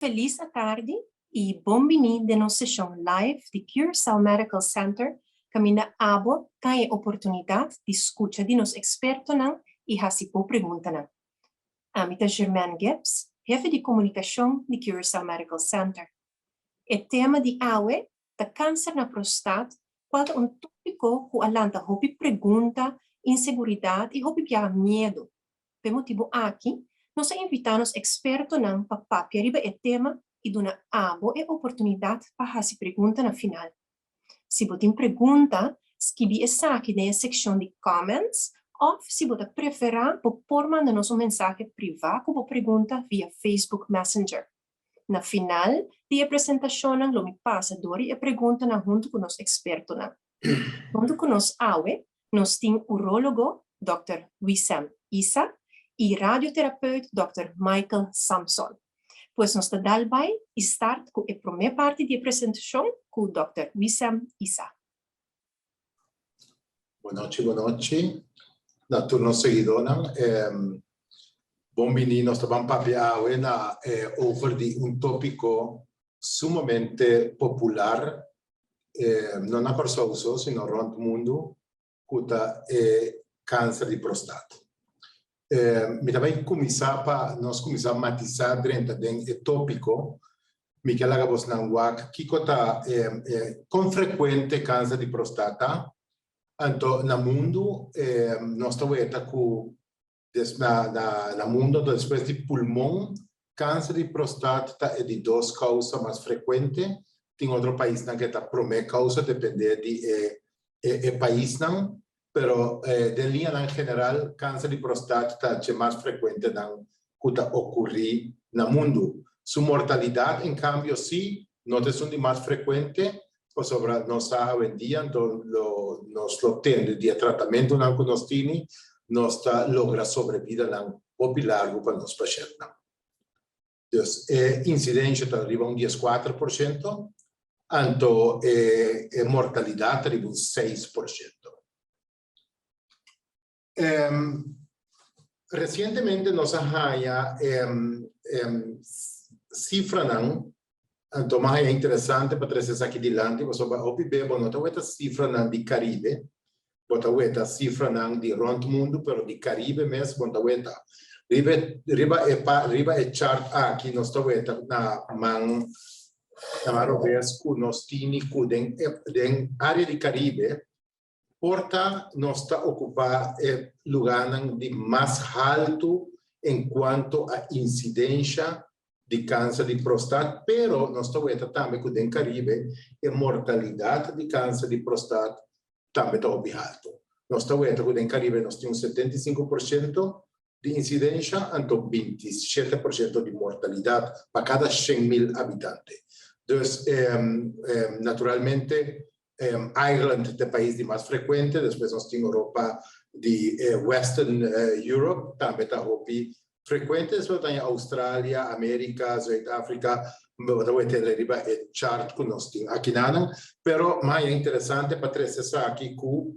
Felis atardi i bon bini den nos seshon live di Curaçao Medical Center kaminda abo ta e oportunidat di skucha di nos ekspertonan i hasi bo preguntanan. Ami ta Germaine Gibbs, hefe di komunikashon di Curaçao Medical Center. E tema di awe ta kanser na prostat kual ta un tópiko ku a lanta hopi pregunta, inseguridat i hopi biaha miedu. P'e motibu aki, nos a invitá nos ekspertonan pa papia riba e tema i duna abo e oportunidat pa hasi pregunta na final. Si bo tin pregunta, skibi esaki den e sekshon di comments òf si bo ta preferá bo por manda nos un mensahe privá ku bo pregunta via Facebook Messenger. Na final di e presentashonnan lo mi pasa dor di e preguntanan huntu ku nos ekspertonan. Huntu ku nos awe nos tin urólogo dòkter Wissam Issa i radioterapeut dòkter Michael Samson. Pues nos ta dal bai i start ku e promé parti di e presentashon ku dòkter Wissam Issa. Bonochi bonochi na tur nos seguidónan. Bon bini nos ta ban papia awe na over di un tópiko sumamente popular no na Kòrsou so sino rònt mundu ku ta e kanser di prostat. Mi ta bai kuminsá pa nos kuminsá matisá drenta den e tópiko. Mi ke laga bosnan wak kiko ta kon frekuente kanser di prostat ta. Anto na mundu nos ta weta ku na mundu anto despues di pulmon kanser di prostat ta e di dos kousa mas frekuente. Tin otro paisnan ku e ta promé kousa dependé di e paisnan. Pero den liñanan general kanser di prostat ta dje mas frekuentenan ku ta okurí na mundu. Su mortalidat en kambio sí no ta esun di mas frekuente pasobra nos sa awendia anto lo nos lo tende di e tratamentunan ku nos tini nos ta logra sobrebidanan hopi largu pa nos pashèntnan. Dus e insidensia ta riba un 14%, anto e e mortalidat ta riba un 6%. Resientemente nos a haña sifranan, anto mi a haña interesante pa trese esaki dilanti pasobra hopi be bo no ta weta sifranan di Caribe, bo ta weta sifranan di rònt mundu pero di Caribe mes bo no ta weta. Riba e riba e pa riba e chart aki nos ta weta na man na man robes ku nos tini ku den den área di Caribe Por ta nos ta okupá e lugánan di mas haltu en kuanto a insidensha di kanser di prostat, pero nos ta weta tambe ku den Karibe e mortalidat di kanser di prostat tambe ta hopi haltu. Nos ta weta ku den Karibe nos tin un 75% di insidensha anto 27% di mortalidat pa kada 100,000 habitante. Dus naturalmente Ireland ta e pais di mas frekuente, despues nos tin Europa di Western Europe tambe ta hopi frekuente, despues bo ta haña Australia, Amerika, Zuid Afrika, bo ta wete riba e chart ku nos tin akinanan. Pero mi haña interesante pa trese esaki ku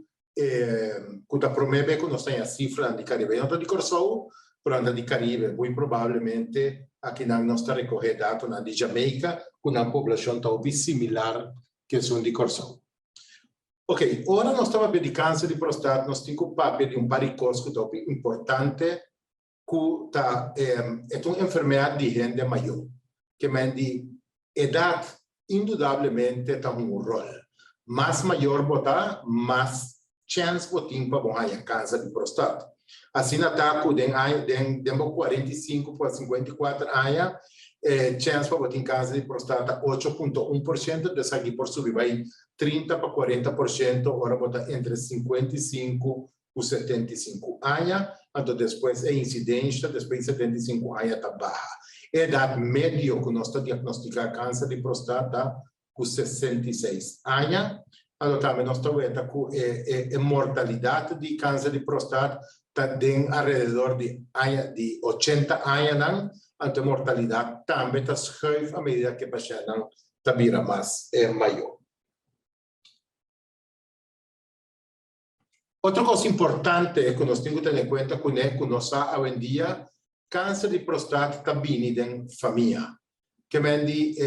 ku ta promé be ku nos ta haña sifranan di Karibe. No ta di Kòrsou, pero nan ta di Karibe. Muy probablemente akinan nos ta rekohé datonan di Jamaica ku nan poblashon ta hopi similar ku esun di Kòrsou. Oke, ora nos ta papia di kanser di prostat nos tin ku papia di un par di kos ku ta hopi importante ku ta e ta un enfermedat di hende mayó. Ke men di edat indudablemente ta hunga un ròl. Mas mayor bo ta, mas chèns bo tin pa bo haña kanser di prostat. Asina ta ku den aña den den bo 45 pa 54 aña e chèns pa bo tin kanser di prostat ta 8.1%, esaki por subi bai 30 pa 40% ora bo ta entre 55 ku 75 aña, anto despues e insidensha despues di 75 aña ta baha. E edat medio ku nos ta diagnostiká kanser di prostat ta ku 66 aña. Anto tambe nos ta weta ku e e e mortalidat di kanser di prostat ta den alrededor di aña di 80 añanan, anto e mortalidat tambe ta schuif a medida ku e pashèntnan ta bira mas mayó. Otro kos importante ku nos tin ku tene kuenta kuné ku nos sa awendia, kanser di prostat ta bini den famia. Ke men di,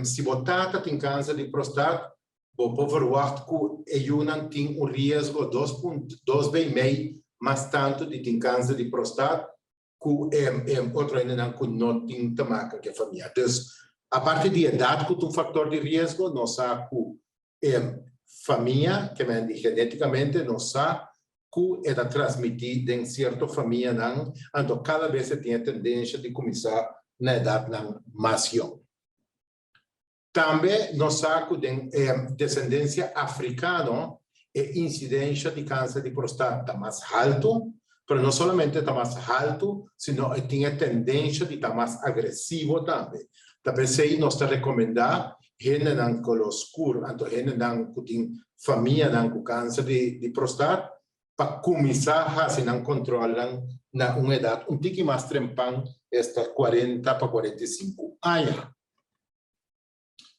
si bo tata tin kanser di prostat, bo por verwacht ku e yunan tin un riesgo 2.2 bei mei mas tantu di tin kanser di prostat ku otro hendenan ku no tin te maken ku e famia. Dus, aparte di edat ku ta un faktor di riesgo, nos sa ku famia, ke men di genétikamente, nos sa ku e ta transmití den sierto famianan, anto kada bes e tin e tendensha di kuminsá na edatnan mas yòn. Tambe nos sa ku den e desendensia afrikano e insidensha di kanser di prostat ta mas haltu, pero no solamente ta mas haltu, sino e tin e tendensha di ta mas agresivo tambe. Ta p'esei nos ta rekomendá hendenan koló skur, anto hendenan ku tin famianan ku kanser di prostat, pa kuminsá hasi nan kontrolnan na un edat un tiki mas trempan, esta 40 pa 45 aña.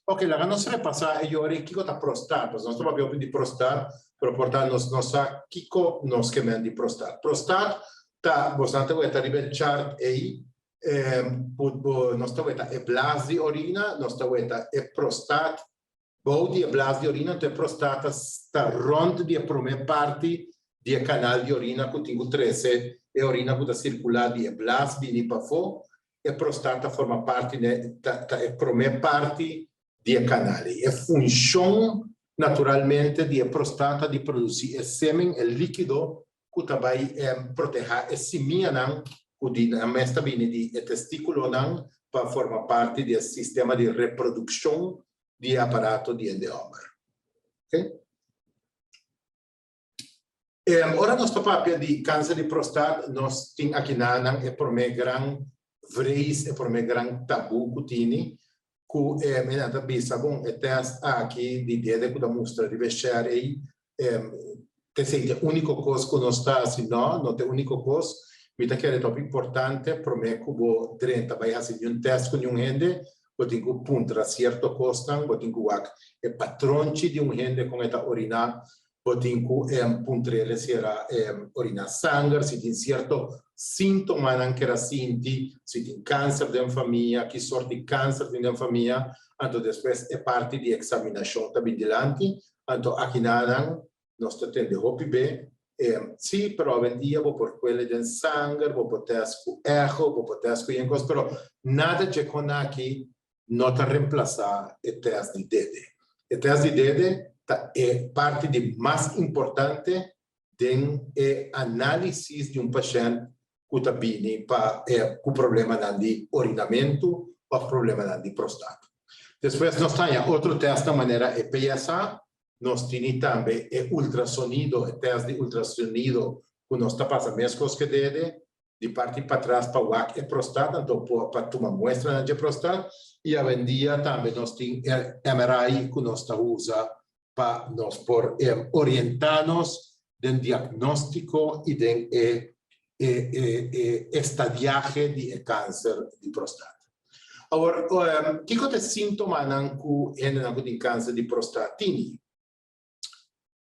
Ok, laga nos repasá e yori kiko ta prostat. Nos ta papia hopi di prostat, pero por ta nos no sa kiko nos ke men di prostat. Prostat ta, bosnan ta weta riba e chart ei, nos ta weta e blas di orina, nos ta weta e prostat bou di e blas di orina, anto e prostat ta rònt di e promé parti di e kanal di orina ku tin ku trese e orina ku ta sirkulá di e blas bini pafó. E prostat ta forma parti ta ta e promé parti di e kanal ei. E funshon naturalmente di e prostat ta di produsí e semen, e líkido ku ta bai protehá e simianan ku di nan mes ta bini di e testikulonan pa forma parti di e sistema di reprodukshon di e aparato di hende hòmber. Oke. Ora nos ta papia di kanser di prostat nos tin akinanan e promé gran vrees, e promé gran tabú ku tini ku e nan ta bisa bon e tèst aki di dede ku ta mustra riba e shèr ei Esei ta e úniko kos ku nos ta hasi? Nò, no ta e úniko kos. Mi ta kere ta hopi importante promé ku bo drenta bai hasi niun tèst ku niun hende, bo tin ku puntra sierto kosnan, bo tin ku wak e patronchi di un hende kon e ta oriná, bo tin ku puntr'el si el a oriná sanger, si tin sierto síntomanan ku el a sinti, si tin kanser den famia, ki sort di kanser tin den famia. Anto despues e parti di eksaminashon ta bin dilanti. Anto akinanan nos ta tende hopi be, Sí, pero awendia bo por kuele den sanger, bo por test ku echo, bo por test ku yen kos, pero nada dje kon aki no ta remplasá e test di dede. E test di dede ta e parti di mas importante den e análisis di un pashènt ku ta bini pa ku problemanan di orinamentu òf problemanan di prostat. Despues nos ta haña otro tèstnan manera e PSA, nos tini tambe e ultrasonido, e tèst di ultrasonido ku nos ta pasa meskos ku e dede, di parti patras pa wak e prostat, anto por pa tuma muestranan dje prostat, i awendia tambe nos tin e MRI ku nos ta usa pa nos por orientá nos den diagnóstiko i den e e estadiahe di e kanser di prostat. Awor, kiko ta e síntomanan ku hendenan ku tin kanser di prostat tini?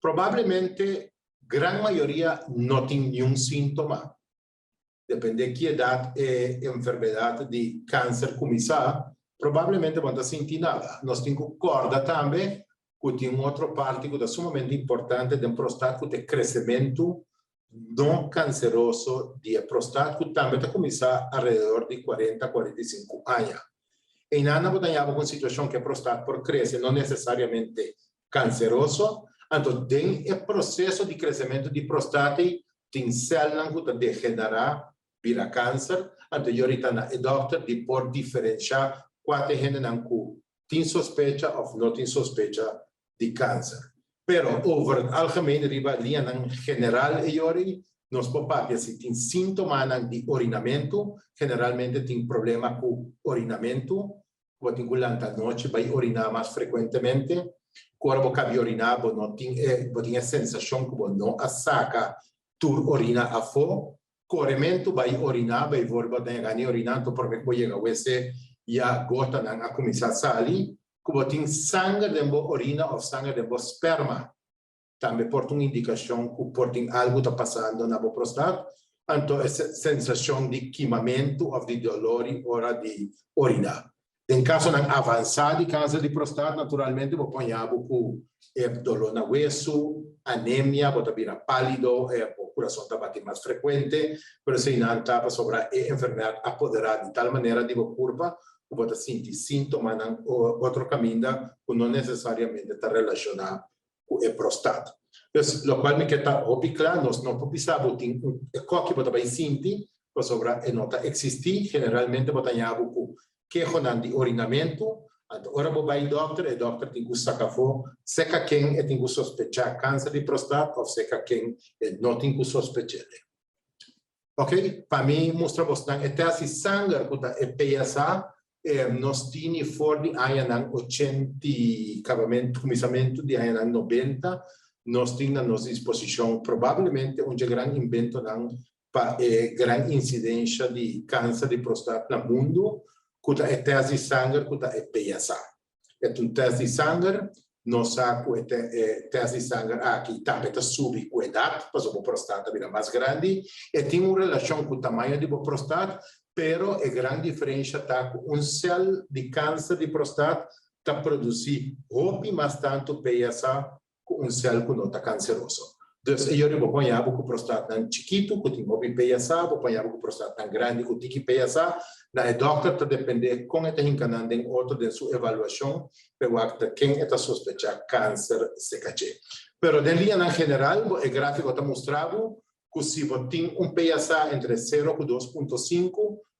Probablemente gran mayoria no tin niun síntoma. Depende ki edat e enfermedat di kanser kuminsá, probablemente bo no ta sinti nada. Nos tin ku kòrda tambe ku tin un otro parti ku ta sumamente importante den prostat ku ta e kresementu no kanseroso di e prostat ku tambe ta kuminsá alrededor di 40, 45 aña. Einan bo ta yaba ku un situashon ku e prostat por krese no nesesariamente kanseroso, anto den e proseso di kresementu di prostat ei tin sèlnan ku ta degenerá bira kanser, anto yori ta na e dòkter di por diferenshá kua ta e hendenan ku tin sospecha òf no tin sospecha di kanser. Pero over het algemeen riba liñanan general e yori nos por papia si tin síntomanan di orinamentu, generalmente tin problema ku orinamentu, Bo tin ku lanta anochi bai oriná mas frekuentemente. Ku ora bo kabi oriná bo no tin e bo tin e sensashon ku bo no a saka tur orina afó. Korementu bai oriná, bijvoorbeeld den e gana di oriná anto promé ku bo yega wc ya gotanan a kuminsá sali. Ku bo tin sanger den bo orina òf sanger den bo sperma. Tambe por ta un indikashon ku por tin algu ta pasando na bo prostat, anto e sensashon di kimamentu òf di dolor ora di oriná. Den kasonan avansá di kanser di prostat, naturalmente bo por haña bo ku e doló na wesu, anemia, bo ta bira pálido, bo kurason ta bati mas frekuente, pero eseinan ta pasobra e enfermedat a poderá di tal manera di bo kurpa ku bo ta sinti síntomanan otro kaminda ku no nesesariamente ta relashoná ku e prostat. Dus, lokual mi ke ta hopi kla, nos no por bisa bo tin un e koki bo ta bai sinti, pasobra e no ta eksistí. Generalmente bo ta haña bo ku kehonan di orinamentu, anto ora bo bai dòkter, e dòkter tin ku saka afó seka ken e tin ku sospechá kanser di prostat òf seka ken e no tin ku sospech'é. Ok, pa mi mustra bosnan e tèst di sanger ku ta e PSA, nos tini for di añanan ochenti, kabamentu, kuminsamentu di añanan nobenta, nos tin na nos disposishon probablemente un dje gran inventonan pa e gran insidensha di kanser di prostat na mundu, ku ta e tèst di sanger ku ta e PSA. E ta un tèst di sanger. Nos sa ku e tèst di sanger aki tambe ta subi ku edat, pasobra bo prostat ta bira mas grandi. E tin un relashon ku tamaño di bo prostat, pero e gran diferensha ta ku un sèl di kanser di prostat ta produsí hopi mas tantu PSA ku un sèl ku no ta kanseroso. Dus e yori bo por haña bo ku prostatnan chikitu ku tin hopi PSA, bo por haña bo ku prostatnan grandi ku tiki PSA. Na e dòkter ta dependé kon e ta hinka nan den otro den su evaluashon p'e wak ta ken e ta sospechá kanser CKG. Pero den liñanan general bo e gráfiko ta mustra bo ku si bo tin un PSA entre sero ku 2.5,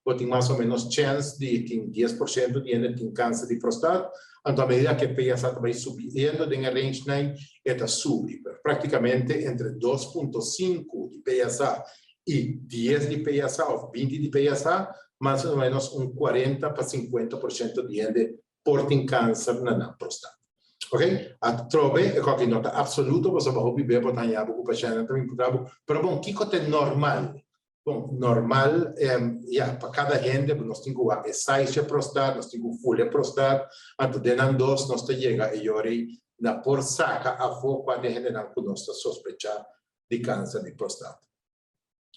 bo tin mas o ménos chèns di tin 10% di hende tin kanser di prostat. Anto a medida ku e PSA ta bai subiendo den e range nan, e ta subi. Pero práktikamente entre 2.5 di PSA i 10 di PSA òf 20 di PSA, mas o ménos un 40 pa 50% di hende por tin kanser na nan prostat. Ok, atrobe e koki no ta absoluto pasobra hopi bia bo ta haña bo ku pashèntnan ta bin puntra bo, pero bon, kiko ta e normal? Bon, normal, ya, pa kada hende nos tin ku wak e size dje prostat, nos tin ku ful e prostat, anto den nan dos nos ta yega e yori na por saka afó kua den hendenan ku nos ta sospechá di kanser di prostat.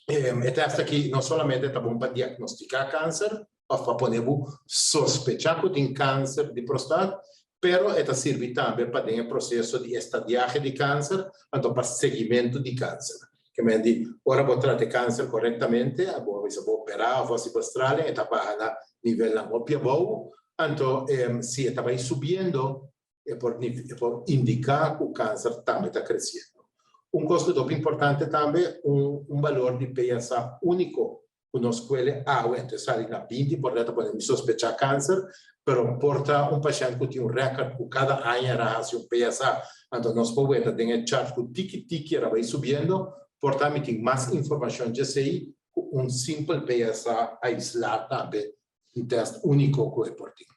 E tèst aki no solamente ta bon pa diagnostiká kanser òf pa pone bo sospechá ku tin kanser di prostat, pero e ta sirbi tambe pa den e proseso di estadiahe di kanser, anto pa seguimentu di kanser. Ke men di ora bo trata e kanser korektamente, bo a bisa bo operá òf hasi bo stralen, e ta baha na nivelnan hopi abou, anto si e ta bai subiendo e por e por indiká ku kanser tambe ta kresiendo. Un kos ku ta hopi importante tambe, un un balor di PSA úniko ku nos kuele awe, anto e sali na 20 por ta pone mi sospechá kanser, pero por ta un pashènt ku tin un rèkòrt ku kada aña era hasi un PSA, anto nos por weta den e chart ku tiki tiki era bai subiendo, por ta mi tin mas informashon djesei ku un simpel PSA aislá tambe, un tèst úniko ku e por tin.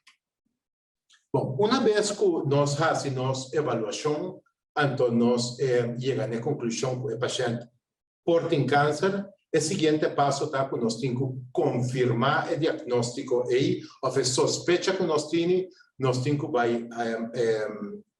Bon, una bes ku nos hasi nos evaluashon, anto nos yega na e konklushon ku e pashènt por tin kanser, e siguiente paso ta ku nos tin ku konfirmá e diagnóstiko ei òf e sospecha ku nos tini, nos tin ku bai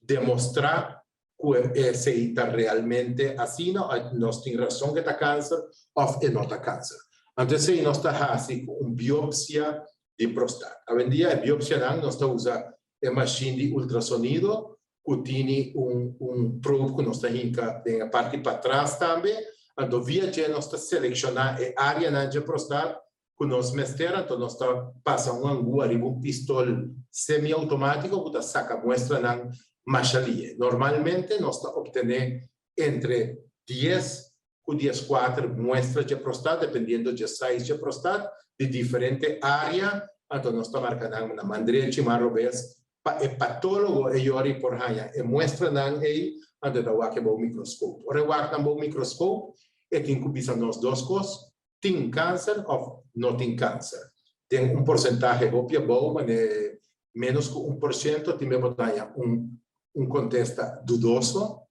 demostrá ku esei ta realmente asina òf nos tin rason ku e ta kanser òf e no ta kanser. Anto esei nos ta hasi ku un biopsia di prostat. Awendia e biopsianan nos ta usa e mashin di ultrasonido ku tini un un probe ku nos ta hinka den e parti patras tambe. Anto via dje nos ta selekshoná e áreanan dje prostat ku nos mester, anto nos ta pasa un angua riba un pistol semiautomátiko ku ta saka muestranan masha lie. Normalmente nos ta optené entre 10 ku 14 muestra dje prostat, dependiendo dje size dje prostat, di diferente área, anto nos ta marka nan na man drechi, man robes, pa e patólogo e yori por haña e muestranan ei, anto e ta wak e bou mikroskop. Ora e wak nan bou mikroskop, e tin ku bisa nos dos kos, tin kanser òf no tin kanser. Den un porsentahe hopi abou, manera ménos ku 1%, tin bo ta haña un un kontesta dudoso.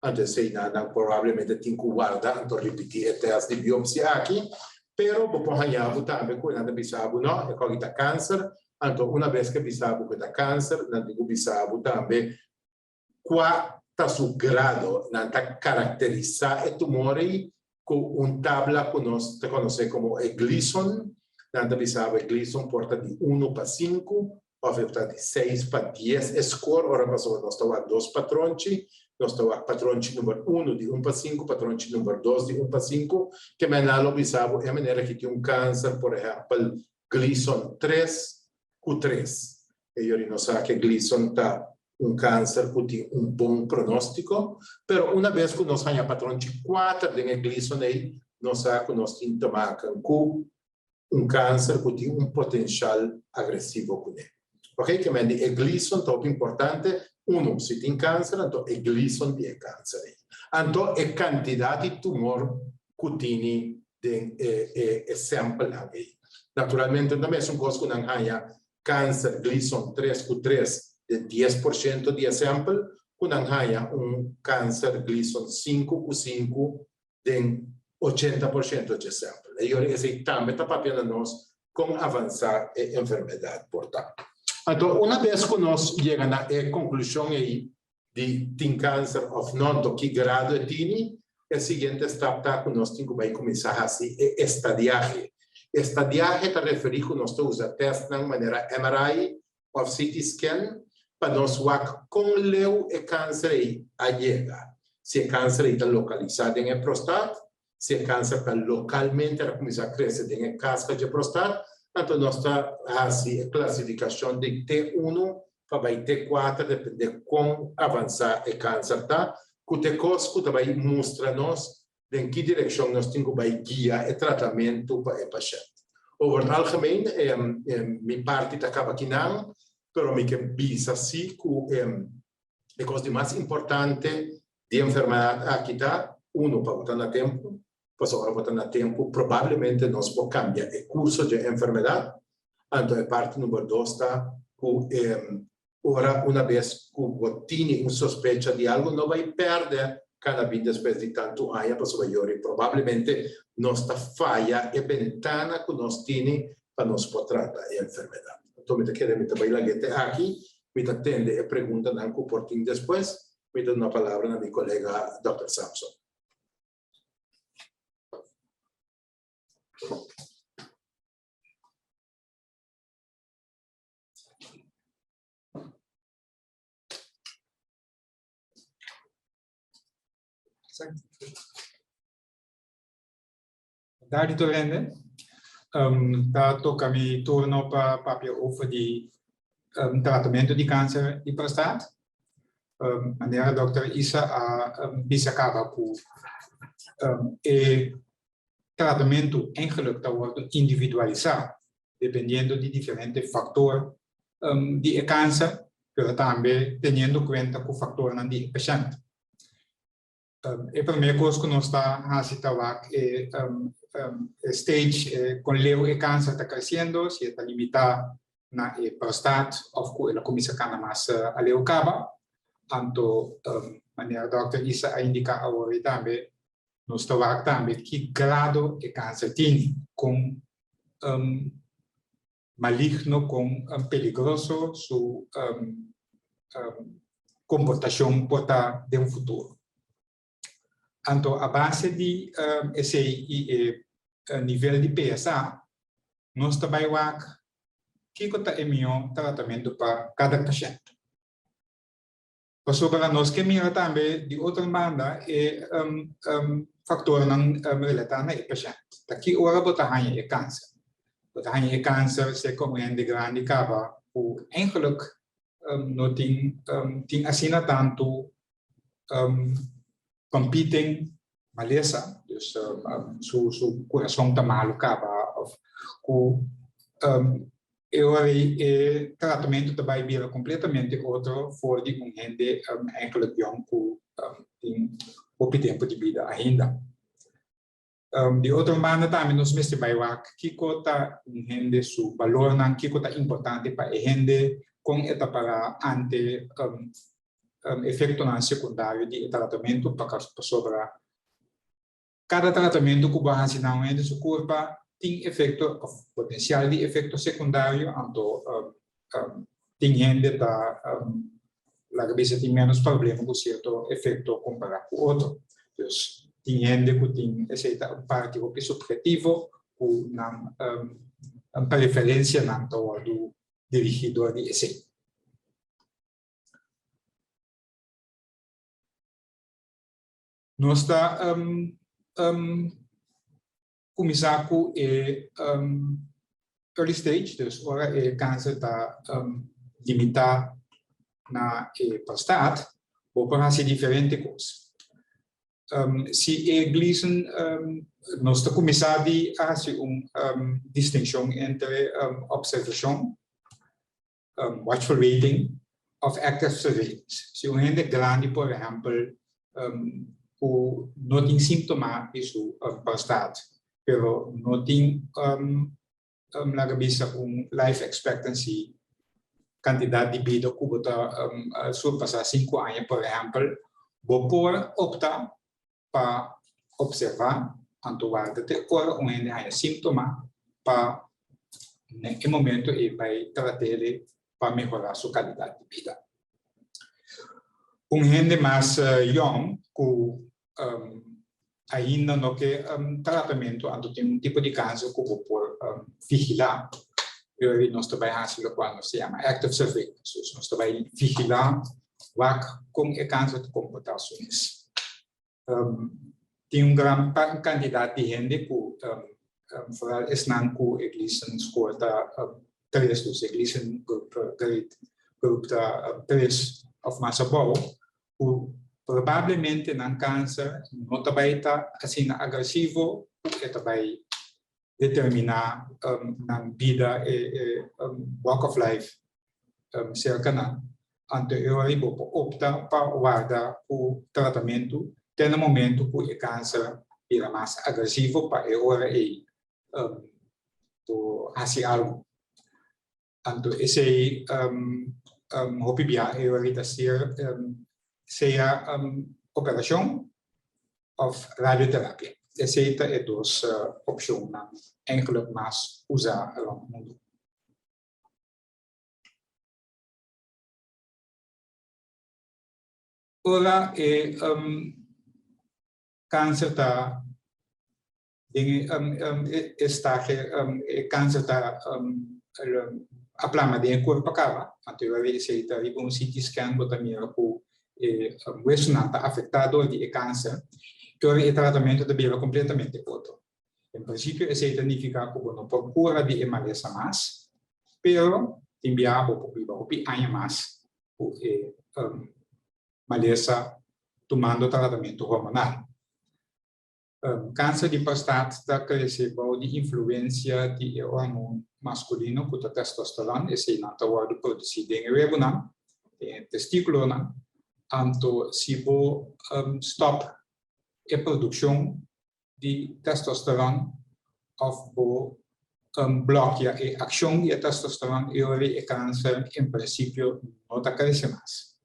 Anto esei nan nan probablemente tin ku warda anto ripití e tèst di biopsia aki. Pero bo por haña bo tambe ku nan ta bisa bo no, e kòki ta kanser. Anto una bes ku e bisa bo ku e ta kanser, nan tin ku bisa bo tambe kua ta su grado. Nan ta karakterisá e tumor ei ku un tabla ku nos ta konosé komo e Gleason. Nan ta bisa bo e Gleason por ta di 1 pa 5. òf e ta di seis pa dies e score ora pasobra nos ta wak dos patronchi, nos ta wak patronchi number uno di un pa sinku, patronchi number dos di un pa sinku, ke men nan lo bisa bo e manera ki tin un kanser por ehèmpel Gleason tres ku tres. E yori nos sa ke Gleason ta un kanser ku tin un bon pronóstiko, pero una bes ku nos haña patronchi kuater den e Gleason ei, nos sa ku nos tin te maken ku un kanser ku tin un potenshal agresivo kuné. Oke, ke men di e Gleason ta hopi importante, unu, si tin kanser, anto e Gleason di e kanser ei. Anto e kantidat di tumor ku tini den e e sèmpelnan ei. Naturalmente no ta mesun kos ku nan haña kanser Gleason tres ku tres den 10% di e sèmpel ku nan haña un kanser Gleason sinku ku sinku den 80% dje sèmpel. E yori esei tambe ta papia na nos kon avansá e enfermedat por ta. Anto una bes ku nos yega na e konklushon ei di tin kanser òf no, anto ki grado e tini, e siguiente stap ta ku nos tin ku bai kuminsá hasi e estadiahe. Estadiahe ta referí ku nos ta usa tèstnan manera MRI òf CT scan pa nos wak kon leu e kanser ei a yega. Si e kanser ei ta lokalisá den e prostat, si e kanser ta lokalmente a kuminsá krese den e kaska dje prostat, anto nos ta hasi e klasifikashon di T unu pa bai T kuater depende kon avansá e kanser ta, ku ta e kos ku ta bai mustra nos den ki direkshon nos tin ku bai guia e tratamentu pa e pashènt. Over het algemeen, mi parti ta kaba kinan, pero mi ke bisa si ku e kos di mas importante di e enfermedat aki ta, uno, pa bo ta na tempu, pasobra ora bo ta na tempu probablemente nos por kambia e kurso dje enfermedat. Anto e parti number dos ta ku ora una bes ku bo tini un sospecha di algu no bai pèrdè kana bin despues di tantu aña pasobra yori probablemente nos ta faya e bentana ku nos tini pa nos por trata e enfermedat. Anto mi ta kere mi ta bai lag'é te aki, mi ta tende e preguntanan ku por tin despues, mi ta duna palabra na mi kolega dòkter Samson. Danki tur hende. Ta toka mi turno pa papia over di tratamentu di kanser di prostaat. Manera dòkter Isa a bisa kaba ku e tratamentu eigenlijk ta wòrdu individualisá dependiendo di diferente faktor di e kanser, pero tambe teniendo kuenta ku faktornan di e pashènt. E promé kos ku nos ta hasi ta wak e stage kon leu e kanser ta kresiendo, si e ta limitá na e prostat òf ku el a kuminsá kana mas aleu kaba. Anto manera dòkter Isa a indiká awor ei tambe, nos ta wak tambe ki grado e kanser tini, kon maligno, kon peligroso su komportashon por ta den futuro. Anto a base di esei i e nivel di PSA, nos ta bai wak kiko ta e mihó tratamentu pa kada pashènt. Pasobra nos ke mira tambe di otro banda e faktornan relatá na e pashènt. Ta ki ora bo ta haña e kanser? Bo ta haña e kanser serka un hende grandi kaba ku eigenlijk no tin tin asina tantu competing malesa, dus su su kurason ta malu kaba òf ku e ora ei e tratamentu ta bai bira kompletamente otro for di un hende eigenlijk yòn ku tin hopi tempu di bida ainda. Di otro banda tambe nos mester bai wak kiko ta un hende su balornan, kiko ta importante pa e hende, kon e ta para ante efektonan sekundario di e tratamentu pasobra kada tratamentu ku bo hasi na un hende su kurpa tin efekto òf potensial di efekto sekundario, anto tin hende ta laga bisa tin ménos problema ku sierto efekto kompará ku otro. Dus tin hende ku tin esei ta un parti hopi subhetivo ku nan preferensianan ta wòrdu. dirigí dor di esei. Nos ta kuminsá ku e early stage, dus ora e kanser ta limitá na e prostaat, bo por hasi diferente kos. Si e Gleason, nos ta kuminsá di hasi un distinshon entre opservashon, watchful waiting, òf active surveillance. Si un hende grandi, por ehèmpel, ku no tin síntoma di su prostaat, pero no tin laga bisa un life expectancy, kantidat di bida ku bo ta surpasá sinku aña, por ehèmpel, bo por opta pa opservá anto warda te ora un hende haña síntoma pa na e momento ei bai trat'é pa mehorá su kalidat di bida. Un hende mas yòn ku ainda no ke tratamentu anto tin un tipo di kanser ku bo por vigilá. Ora nos ta bai hasi lokual nos ta yama active surveillance, dus nos ta bai vigilá wak kon e kanser ta komportá su mes. Tin un gran kantidat di hende ku, foral esnan ku e Gleason score ta tres, dus e Gleason grade group ta tres òf mas abou, ku probablemente nan kanser no ta bai ta asina agresivo ku e ta bai determiná nan bida, e walk of life serka nan. Anto e ora ei bo por opta pa warda ku tratamentu te na momentu ku e kanser bira mas agresivo pa e ora ei bo hasi algu. Anto esei hopi bia e ora ei ta ser sea operashon òf radioterapia. Esei ta e dos opshonnan eigenlijk mas usá rònt mundu. Ora e kanser ta den e estahe, e kanser ta a plama den e kurpa kaba, anto ora esei ta riba un CT scan bo ta mira ku e wesunan ta afektá dor di e kanser, e ora e tratamentu ta bira kompletamente otro. En prinsipio esei ta nifiká ku bo no por kura di e malesa mas, pero tin biaha bo por biba hopi aña mas ku e malesa tumando tratamentu hormonal. Kanser di prostat ta krese bou di influensia di e hormon maskulino ku ta testosteron, eseinan ta wòrdu produsí den e webunan, den e testikulonan. Anto si bo stòp e produkshon di testosteron òf bo blòkia e akshon di e testosteron e ora e kanser en prinsipio no ta krese mas.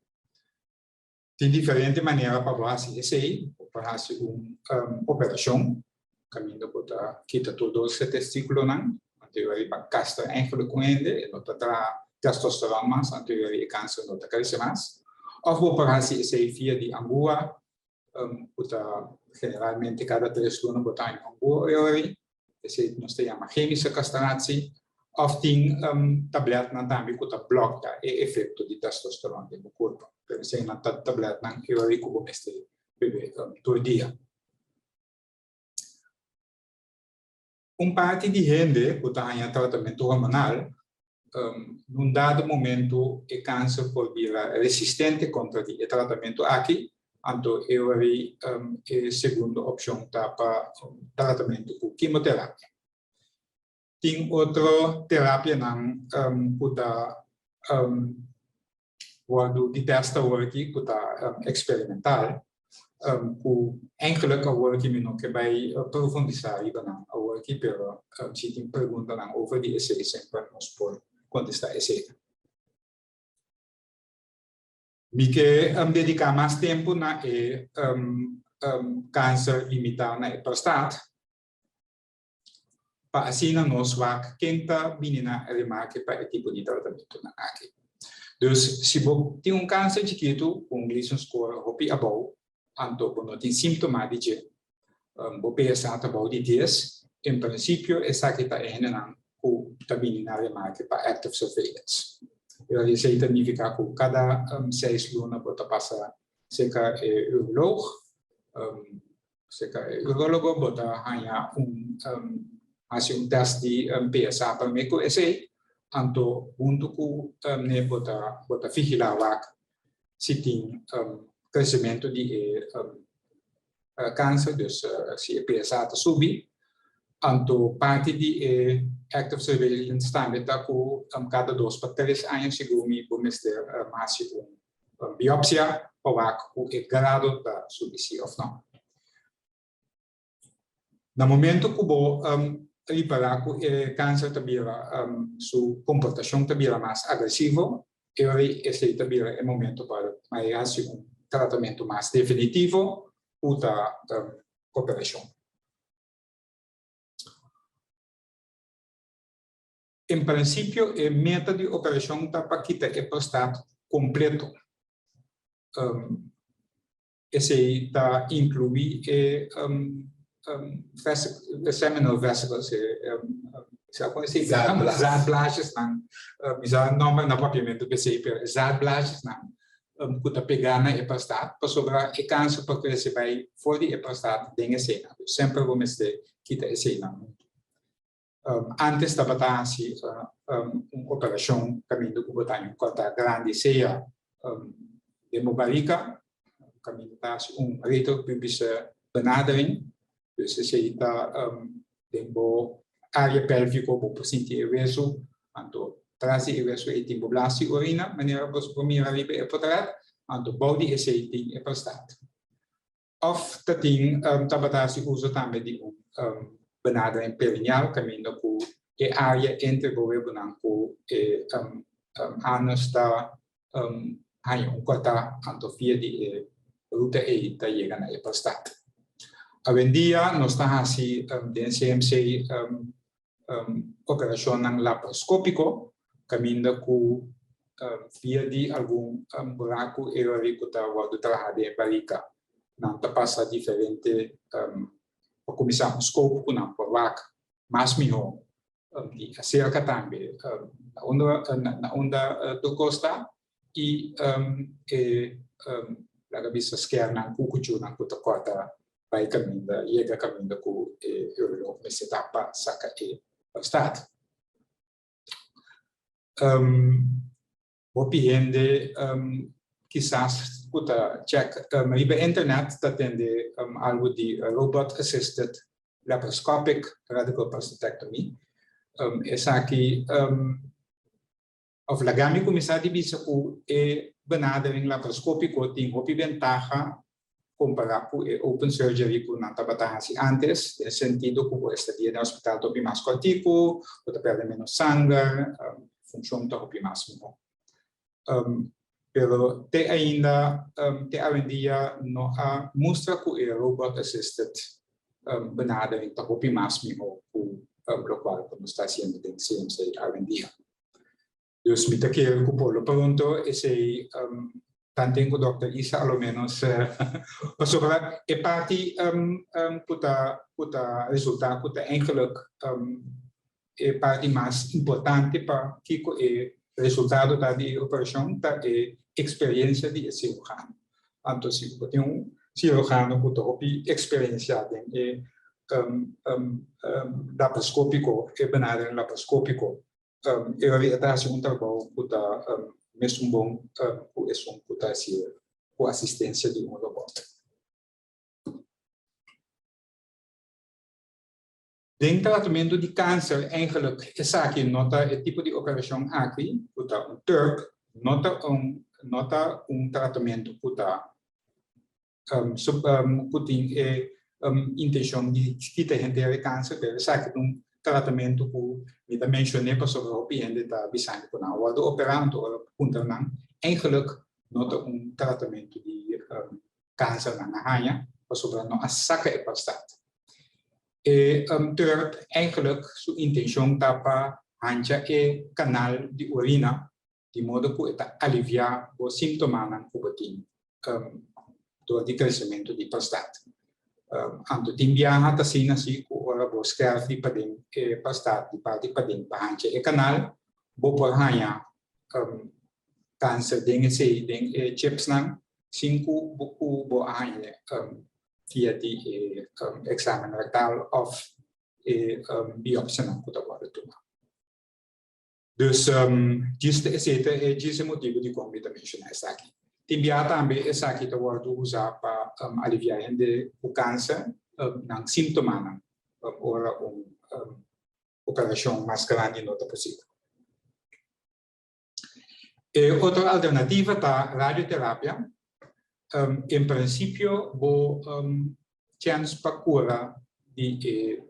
Tin diferente manera pa bo hasi esei, bo por hasi un operashon kaminda bo ta kita tur dos e testikulonan, anto e ora ei pa kastra eigenlijk un hende, e no ta traha testosteron mas, anto e ora ei e kanser no ta krese mas. Òf bo por hasi esei via di angua, ku ta generalmente kada tres luna bo ta haña un angua e ora ei, esei nos ta yama chemische castratie, òf tin tabletnan tambe ku ta blòkia e efekto di testosteron den bo kurpa. Pero eseinan ta tabletnan e ora ei ku bo mester bebe tur dia. Un parti di hende ku ta haña tratamentu hormonal, na un dado momentu e kanser por bira resistente kontra di e tratamentu aki, anto e ora ei e segundo opshon ta pa tratamentu ku kimoterapia. Tin otro terapianan ku ta wòrdu di tèst awor aki ku ta eksperimental ku eigenlijk awor aki mi no ke bai profundisá riba nan awor aki pero si tin preguntanan over di esei semper nos por kontestá esei. Mi ke dediká mas tempu na e kanser limitá na e prostat. Pa asina nos wak ken ta bini na remake pa e tipo di tratamentunan aki. Dus si bo tin un kanser chikitu ku un Gleason score hopi abou, anto bo no tin símptoma di dje, bo PSA ta bou di dies, en prinsipio esaki ta e hendenan. ku ta bini na remarke pa active surveillance. Esei ta nifiká ku kada seis luna bo ta pasa serka e uroloog, serka e urologo bo ta haña un hasi un tèst di PSA promé ku esei, anto huntu ku ne bo ta bo ta vigilá wak si tin kresementu di e kanser, dus si e PSA ta subi. Anto parti di e active surveillance tambe ta ku kada dos pa tres aña segun mi bo mester hasi un biopsia pa wak ku e grado ta subi si of no. Na momento ku bo ripará ku e kanser ta bira su komportashon ta bira mas agresivo, e ora esei ta bira e momento pa hasi un tratamentu mas definitivo ku ta operashon. En prinsipio e meta di operashon ta pa kita e prostat kompleto. Esei ta inkluí e seminal vesicles, zaadblaasjesnan, mi sa nòmber na papiamentu p'esei, pero e zaadblaasjesnan ku ta pegá na e prostat, pasobra e kanser por krese bai for di e prostat den eseinan. Dus semper bo mester kita eseinan huntu. Antes tabata hasi un operashon kaminda ku bo ta haña un kòrtá grandi sea den bo barika, kaminda ta hasi un retropubische benadering, dus esei ta den bo área pélviko bo por sinti e wesu, anto tras di e wesu ei tin bo blas di orina, manera bo por mira riba e portret, anto bou di esei tin e prostat. Of ta tin tabata hasi uso tambe di un benadering perineal kaminda ku e área entre bo webunan ku e anus ta haña un kòrtá anto via di e ruta ei ta yega na e prostat. Awendia nos ta hasi den CMC operashonnan laparoskópiko kaminda ku via di algun buraku e ori ku ta wòrdu traha den e barika nan ta pasa diferente pa kuminsá un scope ku nan por wak mas mihó di aserka tambe na unda na unda tur kos ta i e laga bisa skèrnan ku kuchunan ku ta kòrta bai kaminda, yega kaminda ku e uroloog mester ta pa saka e prostat. Hopi hende kisas ku ta check riba internet ta tende algu di robot assisted laparoscopic radical prostatectomy. Esaki Of laga mi kuminsá di bisa ku e benadering laparoskópiko tin hopi bentaha kompará ku e open surgery ku nan tabata hasi ántes, den sentido ku bo estadia den hospital ta hopi mas kòrtiku, bo ta pèrdè ménos sanger, funshon ta hopi mas mihó. Pero te ainda, te awendia no a mustra ku e robot assisted benadering ta hopi mas mihó ku lokual ku nos ta hasiendo den CMC awendia. Dus mi ta kere ku por lo pronto esei tanten ku Dòkter Isa a lo ménos pasobra e parti ku ta ku ta resultá ku ta eigenlijk e parti mas importante pa kiko e resultado ta di e operashon ta e eksperensia di e siruhano. Anto si bo tin un siruhano ku ta hopi eksperensiá den e laparoskópiko, e benadering laparoskópiko, E ora ta hasi un trabou ku ta mesun bon ku esun ku ta hasi ku asistensia di un robòt. Den tratamentu di kanser eigenlik esaki no ta e tipo di operashon aki ku ta un TURP, no ta un no ta un tratamentu ku ta ku tin e intenshon di kita henter e kanser, pero esaki ta un tratamentu ku mi ta menshoné pasobra hopi hende ta bisando ku nan a wòrdu operá, anto ora puntra nan, eigenlik no ta un tratamentu di kanser nan a haña pasobra no a saka e prostat. E TURP eigenlik su intenshon ta pa hancha e kanal di urina di modo ku e ta aliviá bo símptomanan ku bo tin dor di kresementu di prostat. Anto tin biaha ta asina si ku ora bo skèrf di paden e prostat di parti paden pa hancha e kanal, bo por haña kanser den esei, den e chipsnan, sin ku bo ku bo a haña via di e eksamen rektal òf e biopsianan ku ta wòrdu tuma. Dus djis ta esei ta e djis e motibu dikon mi ta menshoná esaki. Tin bia tambe esaki ta wòrdu usá pa aliviá hende ku kanser nan símptomanan ora un operashon mas grandi no ta posibel. E otro alternativa ta radioterapia. En prinsipio bo chèns pa kura di e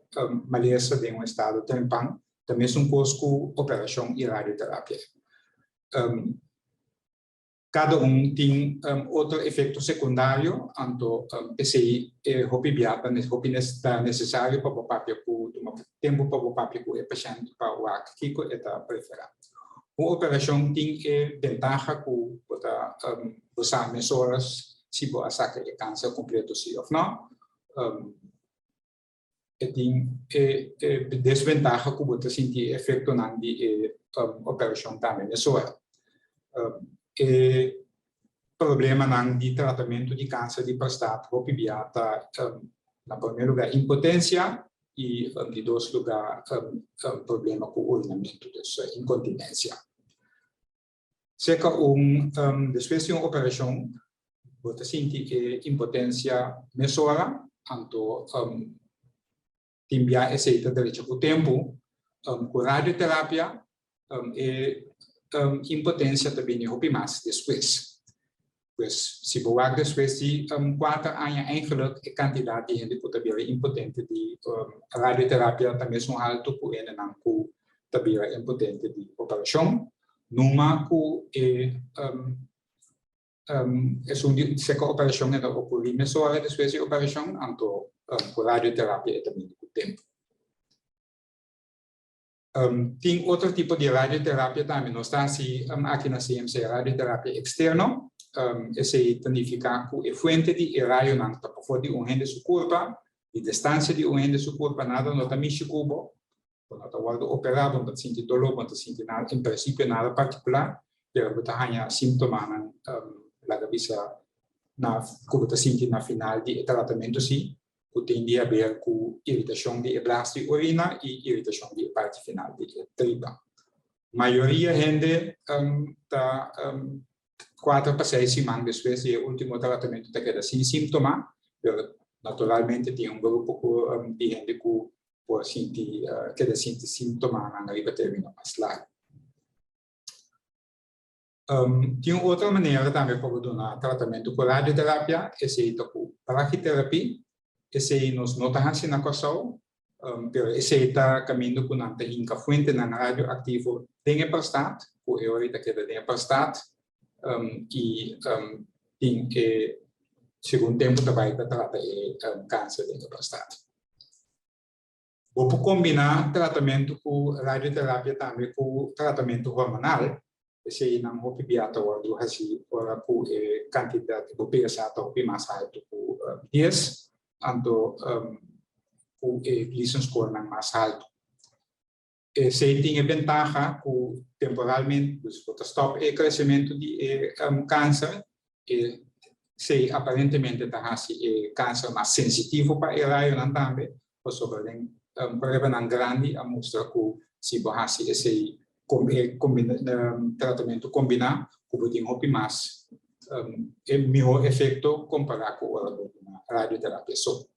malesa den un estado trempan ta mesun kos ku operashon i radioterapia. Kada un tin otro efekto sekundario, anto p'esei e hopi bia ta hopi ta nesesario pa bo papia ku tuma tempu pa bo papia ku e pashènt pa wak kiko e ta preferá. Un operashon tin e bentaha ku bo ta bo sa mesora si bo a saka e kanser kompleto si òf nò. E tin e desventaha ku bo ta sinti e efektonan di e operashon tambe mesora. E problemanan di tratamentu di kanser di prostat hopi bia ta na promé lugá impotensia i di dos lugá problema ku urinamentu, dus inkontinensia. Serka un despues di un operashon bo ta sinti e impotensia mesora, anto tin bia esei ta drecha ku tempu. Ku radioterapia e impotensia ta bini hopi mas despues. Pues si bo wak despues di kuater aña eigenlijk e kantidat di hende ku ta bira impotente di radioterapia ta mesun haltu ku hendenan ku ta bira impotente di operashon. Numa ku e esun di seka operashon e ta okurí mesora despues di operashon, anto ku radioterapia e ta bini ku tempu. Tin otro tipo di radioterapia tambe. Nos ta hasi aki na CMC radioterapia eksterno. Esei ta nifiká ku e fuente di e rayonan ta pafó di un hende su kurpa, di distansia di un hende su kurpa, nada no ta mishi ku bo. Bo no ta wòrdu operá, bo no ta sinti doló, bo no ta sinti nada, en prinsipio nada partikular, pero bo ta haña síntomanan, laga bisa, na ku bo ta sinti na final di e tratamentu si, ku tin di haber ku iritashon di e blas di orina i iritashon di e parti final di e tripa. Mayoria hende ta kuater pa seis siman despues di e ultimo tratamentu ta keda sin síntoma, pero naturalmente tin un grupo ku di hende ku por sinti keda sinti síntomanan riba término mas largu. Tin un otro manera tambe pa bo duna tratamentu ku radioterapia, esei ta ku brachytherapy. Esei nos no ta hasi na Kòrsou, pero esei ta kaminda ku nan ta hinka fuentenan radioaktivo den e prostat, ku e ora ta keda den e prostat i tin e segun tempu ta bai ta trata e kanser den e prostat. Bo por kombiná tratamentu ku radioterapia tambe ku tratamentu hormonal. Esei nan hopi bia ta wòrdu hasí ora ku e kantidat di bo pesa ta hopi mas haltu ku dies, anto ku e Gleason score nan mas haltu. Esei tin e bentaha ku temporalmente dus bo ta stòp e kresementu di e kanser, esei aparentemente ta hasi e kanser mas sensitivo pa e rayonan tambe, pasobra den pruebanan grandi a mustra ku si bo hasi esei e tratamentu kombiná ku bo tin hopi mas e mihó efekto kompará ku ora bo duna radioterapia so.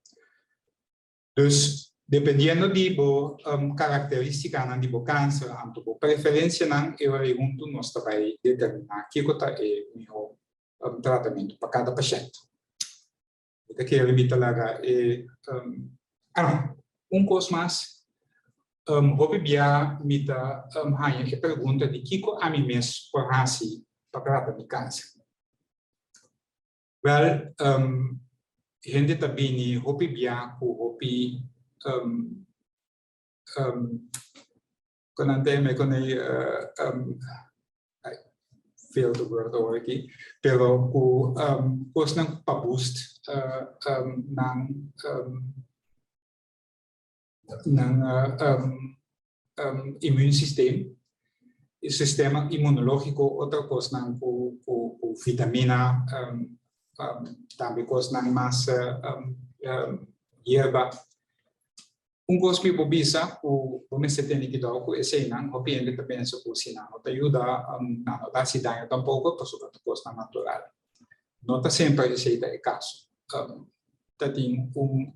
Dus, dependiendo di bo karakterístikanan di bo kanser anto bo preferensianan e ora ei huntu nos ta bai determiná kiko ta e mihó tratamentu pa kada pashènt. Mi ta kere mi ta laga e ah, un kos mas, hopi bia mi ta haña e pregunta di kiko ami mes por hasi pa trata mi kanser. Wèl, hende ta bini hopi bia ku hopi kon nan ta yama e kon ei veel te woord awor aki, pero ku kosnan pa boost nan nan immuunsysteem, e sistema inmunológiko, otro kosnan ku ku ku vitamina, tambe kosnan mas yerba. Un kos mi por bisa ku bo mester tene kuidou ku eseinan, hopi hende ta pensa ku si nan no ta yuda, nan no ta hasi daño tampoko pasobra ta kosnan natural. No ta semper esei ta e kaso. Ta tin un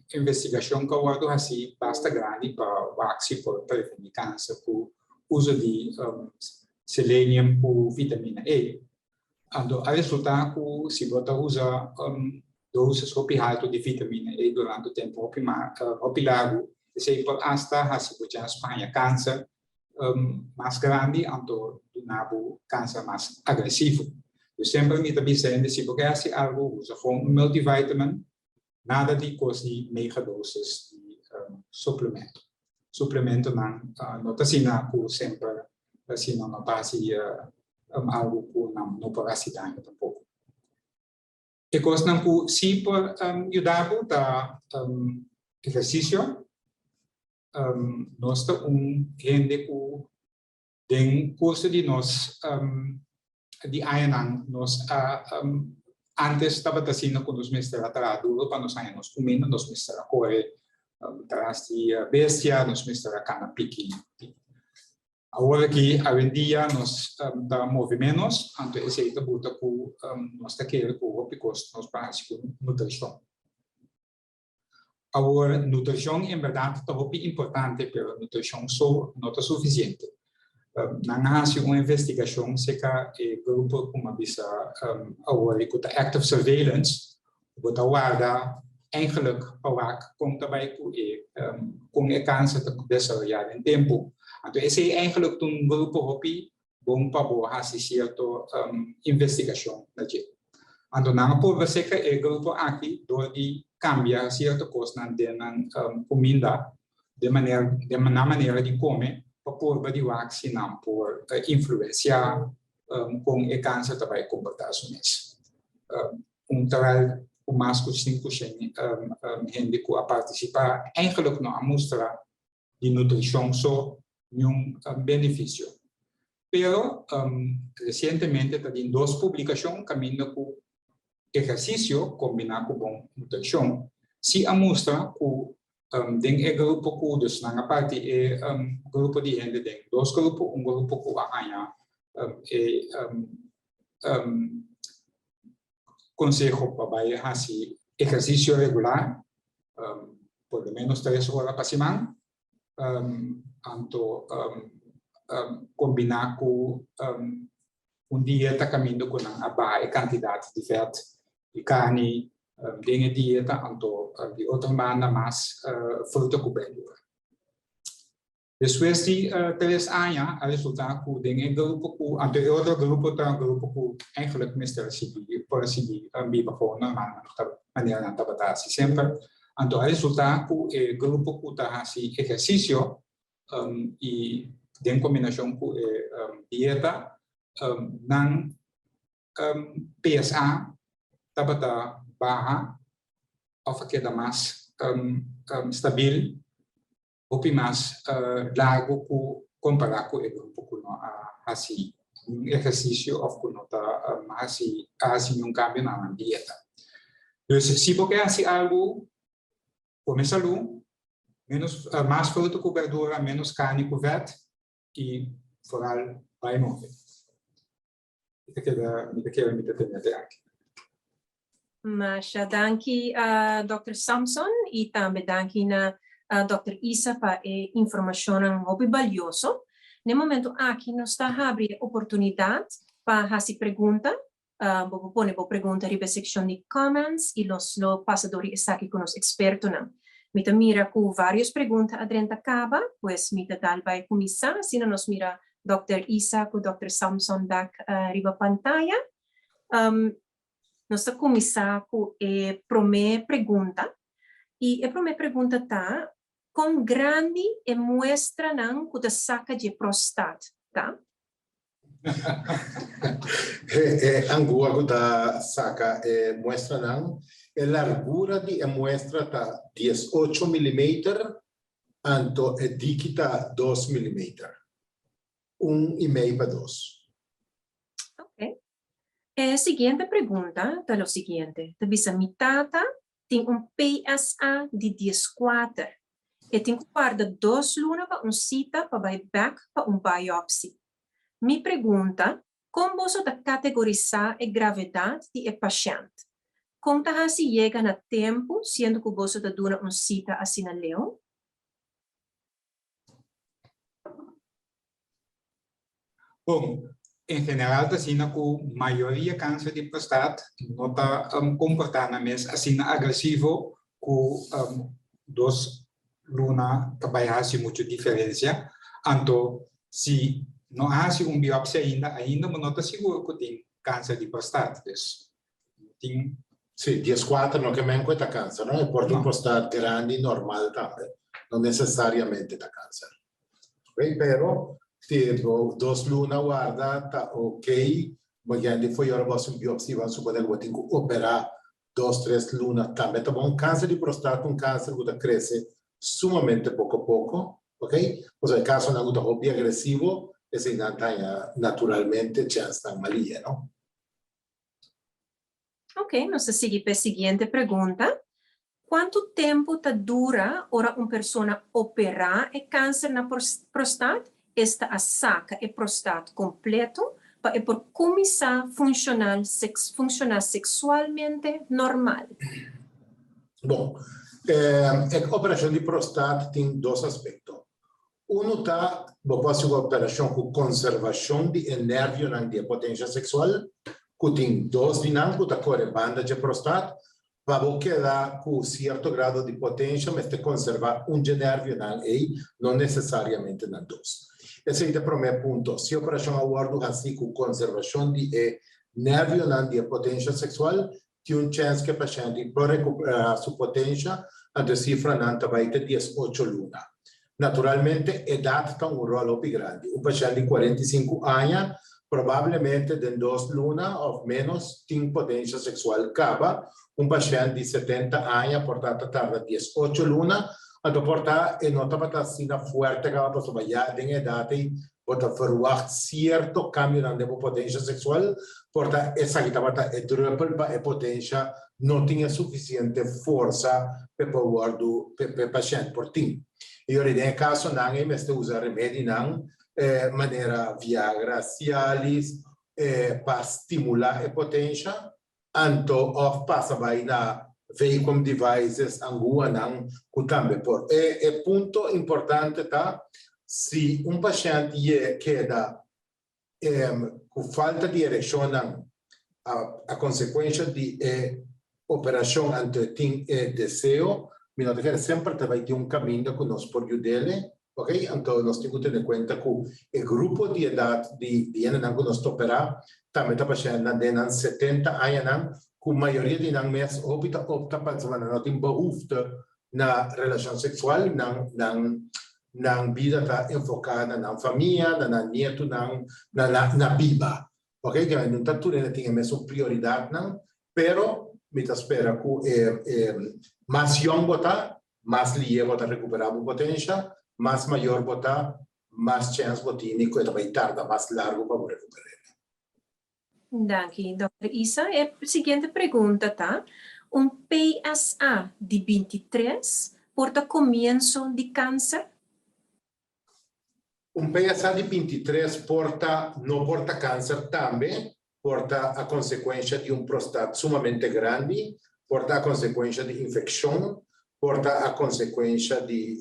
investigashon ku a wòrdu hasi basta grandi pa wak si por prevení kanser ku uso di selenium ku vitamina E. Anto a resultá ku si bo ta usa dosis hopi haltu di vitamina E durante tempu hopi hopi largu, esei por asta hasi bo chans pa haña kanser mas grandi anto duna bo kanser mas agresivo. Dus semper mi ta bisa hende si bo ke hasi algu usa gewoon un multivitamin, nada di kos di megadosis di suplemento. Suplementonan no ta asina ku semper asina no ta hasi algu ku nan no por hasi daño tampoko. E kosnan ku si por yuda bo ta ehersisio. Nos ta un hende ku den kurso di nos di añanan nos a antes tabata asina ku nos mester a traha duro pa nos haña nos kuminda, nos mester a kore tras di bestia, nos mester a kana piki. Awor aki awendia nos ta move menos, anto esei ta buta ku nos ta kere ku hopi kos nos por hasi ku nutrishon. Awor, nutrishon en bèrdat ta hopi importante, pero nutrishon so no ta sufisiente. Nan a hasi un investigashon serka e grupo ku mi a bisa awor ku ta active surveillance, ku bo ta warda eigenlijk pa wak kon ta bai ku e kon e kanser ta desaroyá den tempu. Anto esei eigenlijk ta un grupo hopi bon pa bo hasi sierto investigashon na dje. Anto nan a purba seka e grupo aki dor di kambia sierto kosnan den nan kuminda, den manera den nan manera di kome pa purba di wak si nan por influensiá kon e kanser ta bai komportá su mes. Un trail ku mas ku 500 hende ku a partisipá eigenlijk no a mustra di nutrishon so niun benefisio. Pero resientemente ta tin dos publikashon kaminda ku ehersisio kombiná ku bon nutrishon si a mustra ku den e grupo ku dus nan a parti e grupo di hende den dos grupo, un grupo ku a haña e konseho pa bai hasi ehersisio regular, por lo menos 3 ora pa siman, anto kombiná ku un dieta kaminda ku nan a baha e kantidat di vèt di karni den e dieta, anto di otro banda mas fruta ku bèrdura. Despues di 3 aña a resulta cu den e grupo cu, anto e otro grupo ta un grupo cu eigenlijk mester a sigui, por a sigui biba gewoon normal manera nan tabata haci semper. Anto a resulta cu e grupo cu ta haci ehercicio y den combinacion cu e dieta, nan PSA tabata baha of a keda mas stabil hopi mas largu ku kompará ku e grupo ku no a hasi niun ehersisio òf ku no ta hasi a hasi niun kambio na nan dieta. Dus si bo ke hasi algu, kome salú, ménos mas fruta ku bèrdura, ménos karni ku vèt i foral bai move. Mi ta keda, mi ta kere mi ta tene te aki. Masha danki Dòkter Samson i tambe danki na Dòkter Isa pa e informashonnan hopi balioso. Na e momento aki nos ta habri e oportunidat pa hasi pregunta. Bo por pone bo pregunta riba e sekshon di comments i nos lo pasa dor di esaki ku nos ekspertonan. Mi ta mira ku vários pregunta a drenta kaba, pues mi ta dal bai kuminsá asina nos mira Dòkter Isa ku Dòkter Samson bèk riba pantaya. Nos ta kuminsá ku e promé pregunta. I e promé pregunta ta, Kon grandi e muestranan ku ta saka dje prostat ta? E angua ku ta saka e muestranan, e largura di e muestra ta 18 milimeter, anto e diki ta 2 milimeter. Un i mei pa dos. Ok. E siguiente pregunta ta lo siguiente, ta bisa mi tata tin un PSA di 14. E tin ku warda 2 luna pa un sita pa bai bek pa un biopsy. Mi pregunta, kon boso ta kategorisá e gravedat di e pashènt? Kon ta hasi yega na tempu siendo ku boso ta duna un sita asina leu? Bon, en general ta asina ku mayoria kanser di prostat no ta komportá nan mes asina agresivo ku 2 luna ta bai hasi muchu diferensia. Anto si no a hasi un biopsia ainda, ainda bo no ta sigur ku tin kanser di prostat. Dus tin. Sí, 14 no ke men ku e ta kanser, no? E por ta un prostat grandi normal tambe, no nesesariamente ta kanser. Ok, pero si bo 2 luna warda ta ok, bo hende for yora bo hasi un biopsia, bo a supone ku bo tin ku operá 2, 3 luna tambe ta bon. Kanser di prostat ta un kanser ku ta krese sumamente poko poko, ok? Pasobra e kasonan ku ta hopi agresivo, eseinan ta haña naturalmente chènsnan malia, no? Ok, nos ta sigui pa e siguiente pregunta. Kuantu tempu ta dura ora un persona operá e kanser na prostat, esta a saka e prostat kompleto, pa e por kuminsá funshonal funshoná seksualmente normal? Bon, e operashon di prostat tin dos aspekto. Unu ta, bo por hasi un operashon ku konservashon di e nervionan di e potensha seksual, ku tin dos di nan ku ta kore banda dje prostat. Pa bo keda ku sierto grado di potensha mester konservá un dje nervionan ei, no nesesariamente nan dos. Esei ta e promé punto. Si e operashon a wòrdu hasí ku konservashon di e nervionan di e potensha seksual, tin un chèns ku e pashènt por rekuperá su potensha, anto e sifranan ta bai te 18 luna. Naturalmente, edat ta un ròl hopi grandi. Un pashènt di 45 aña probablemente den 2 luna òf ménos tin potensha seksual kaba. Un pashènt di 70 aña por ta ta tarda 18 luna, anto por ta e no tabata asina fuerte kaba pasobra ya den e edat ei bo ta verwagt sierto kambionan den bo potensha seksual, por ta esaki tabata e drùpel pa e potensha no tin e sufisiente forsa p'e por wòrdu p'e pashènt por tin. I ora den e kasonan ei mester usa remedinan manera Viagra, Cialis pa stimulá e potensha. Anto of pasa bai na vacuum devices, anguanan cu tambe por. E e punto importante ta si un pashent ye keda cu falta di ereccionnan a a consecuencia di e operacion anto e tin e deseo, mi no ta kere semper ta bai tin un caminda cu nos por yudele, ok? Anto nos tin cu tene cuenta cu e grupo di edad di di hendenan cu nos ta opera tambe ta pashentnan den nan 70 añanan cu mayoria di nan mes hopi ta opta pa nan no tin behoefte na relacion sexual, nan nan nan bida ta enfoca na nan famia, na nan nietonan, na na na biba. Ok, ke no ta tur hende tin e mesun prioridadnan, pero mi ta spera cu e e mas yong bo ta, mas lihe bo ta recuperá bo potensha, mas mayor bo ta, mas chèns bo tini cu e ta bay tarda mas largo pa bo recuper'é. Danki, Dòkter Isa. E siguiente pregunta ta, Un PSA di 23 por ta comienso di cancer? Un PSA di 23 por ta, no por ta cancer tambe, por ta a consecuencia di un prostat sumamente grandi, por ta a consecuencia di infeccion, por ta a consecuencia di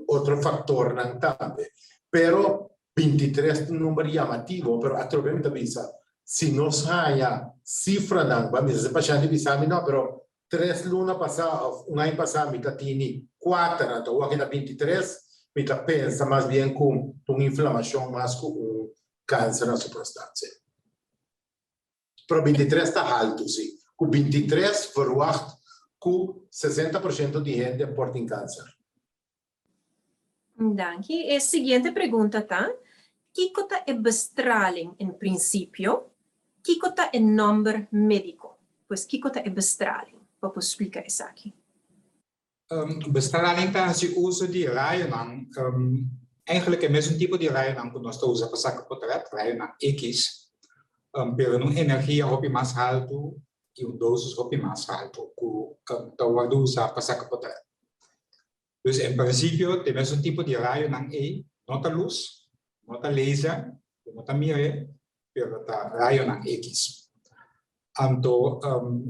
otro factornan tambe. Pero 23 ta un number llamativo, pero atrobe mi ta bisa, si nos haña cifranan, bo a bisa si pashente bisa mi no, pero 3 luna pasá of un aña pasá mi ta tini 4, anto awor aki ta 23, mi ta pensa mas bien ku ta un inflamacion mas ku un cancer na su prostat, si. Pero 23 ta haltu, si. Ku 23 verwacht ku 60% di hende por tin cancer. Danki. E siguiente pregunta ta, Kiko ta e bestraling en prinsipio? Kiko ta e nòmber médiko? Pues kiko ta e bestraling? Bo por splika esaki? Bestraling ta hasi uso di rayonan, eigenlijk e mesun tipo di rayonan ku nos ta usa pa saka potrèt, rayonan X, pero na un energia hopi mas haltu i un dosis hopi mas haltu ku ta wòrdu usá pa saka potrèt. Dus en prinsipio te mesun tipo di rayonan ei no ta lus, no ta laser, bo no ta mir'é, pero ta rayonan X. Anto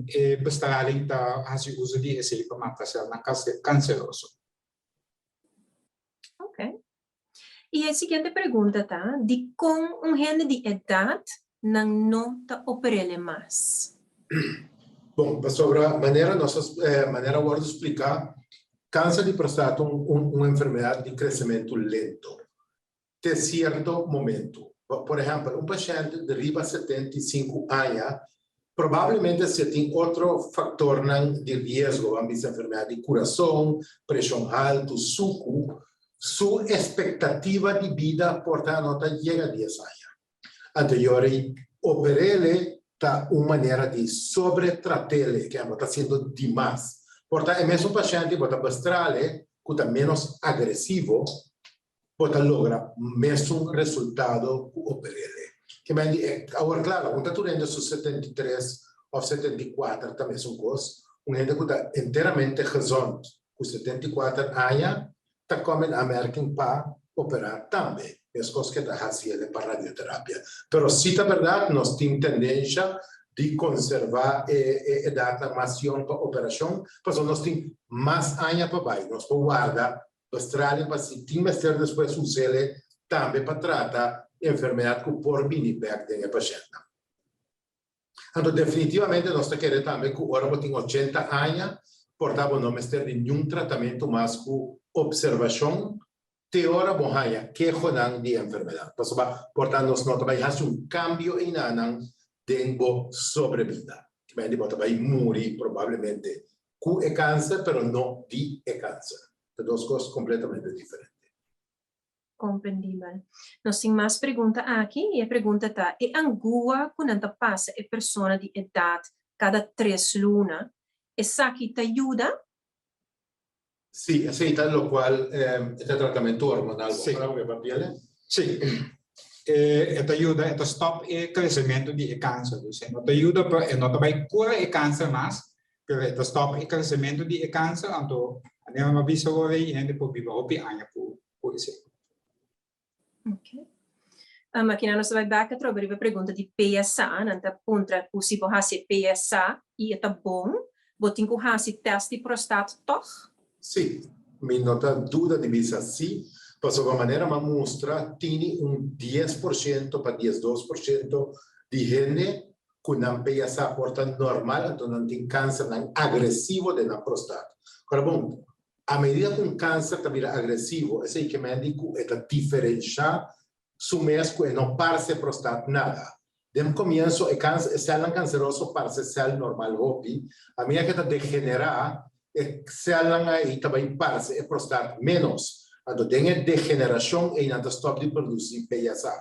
e bestraling ta hasi uso di esei pa mata selnan kanseroso. Ok. I e siguiente pregunta ta, dikon un hende di edat nan no ta oper'ele mas? Bon, pasobra manera nos a manera a wòrdu spliká, kanser di prostat ta un un enfermedat di kresementu lento te sierto momentu. Por ehèmpel, un pashènt di riba 75 aña probablemente si e tin otro faktornan di riesgo, ban bisa enfermedat di kurason, preshon haltu, suku, su espektativa di bida por ta no ta yega dies aña. Anto yori oper'ele ta un manera di sobretrat'ele, ke bo ta hasiendo dimas. Por ta e mesun pashènt bo ta bestral'e ku ta ménos agresivo, bo ta logra mesun resultado ku oper'ele. Ke men di e, awor klaro, un ta tur hende su 73 òf 74 ta mesun kos, un hende ku ta enteramente gezond ku 74 aña ta kòm in aanmerking pa operá tambe, meskos ke ta hasi ele pa radioterapia. Pero si ta bèrdat nos tin tendensha di konservá e edatnan mas yòn pa operashon, pasobra nos tin mas aña pa bai, nos por warda bestraling pa si tin mester despues us'ele tambe pa trata enfermedat ku por bini bèk den e pashèntnan. Anto definitivamente nos ta kere tambe ku ora bo tin 80 aña por ta bo no mester di niun tratamentu mas ku opservashon te ora bo haña kehonan di enfermedat. Pasobra por ta nos no ta bai hasi un kambio einanan den bo sobrebida. Kimendi bo ta bai muri probablemente ku e kanser pero no di e kanser. Ta dos kos kompletamente diferente. Comprendibel. Nos tin mas pregunta aki y e pregunta ta, e angua cu nan ta pasa e persona di edad cada 3 luna, esaki ta yuda? Sí, esey ta locual e ta tratamento hormonal. Sí. Bo por papia? Sí. E ta yuda, e ta stop e crecemento di e cancer. Dus e no ta yuda pa, e no ta bay cura e cancer mas, pero e ta stop e crecemento di e cancer, anto manera mi a bisa awor ey, hende por biba hopi aña cu cu esey. Ok. Aki nan nos ta bai bek atrobe riba e pregunta di PSA. Nan ta puntra ku si bo hasi e PSA i e ta bon, bo tin ku hasi tèst di prostat tòg? Sí, mi no ta duda di bisa sí, pasobra manera m'a mustra tini un 10% pa 12% di hende ku nan PSA por ta normal, anto nan tin kansernan agresivo den nan prostat. Ora bon, a medida ku un kanser ta bira agresivo, esei ke men di ku e ta diferenshá su mes ku e no parse prostat nada. Den komienso e kanser, e sèlnan kanseroso parse sèl normal hopi, a medida ku e ta degenerá, e sèlnan ei ta bai parse e prostat ménos. Anto den e degenerashon ei nan ta stòp di produsí PSA.